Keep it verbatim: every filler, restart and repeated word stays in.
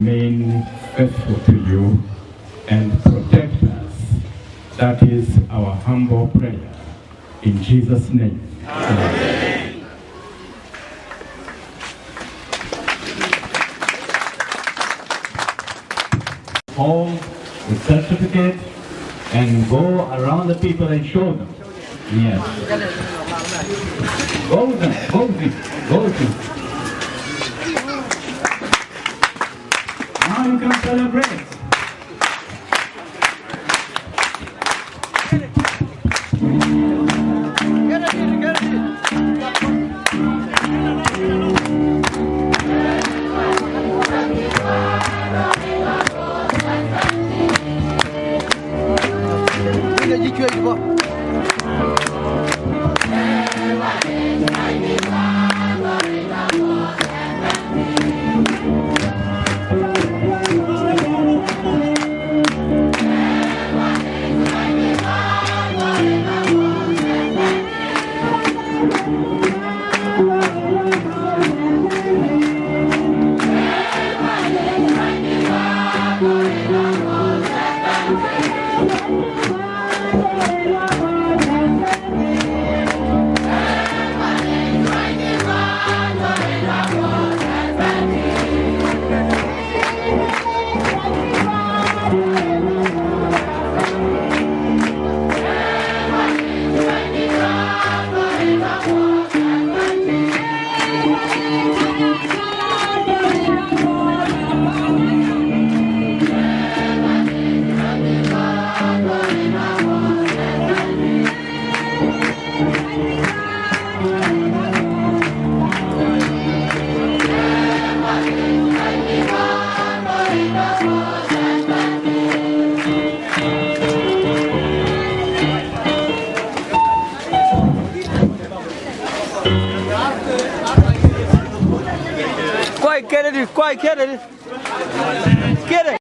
remain faithful to you and protect us. That is our humble prayer. In Jesus' name. Amen. Hold the certificate and go around the people and show them. Yes. Go with them, go with them, go with them. Now you can celebrate. Kuay Kennedy, kuay Kennedy. Kennedy.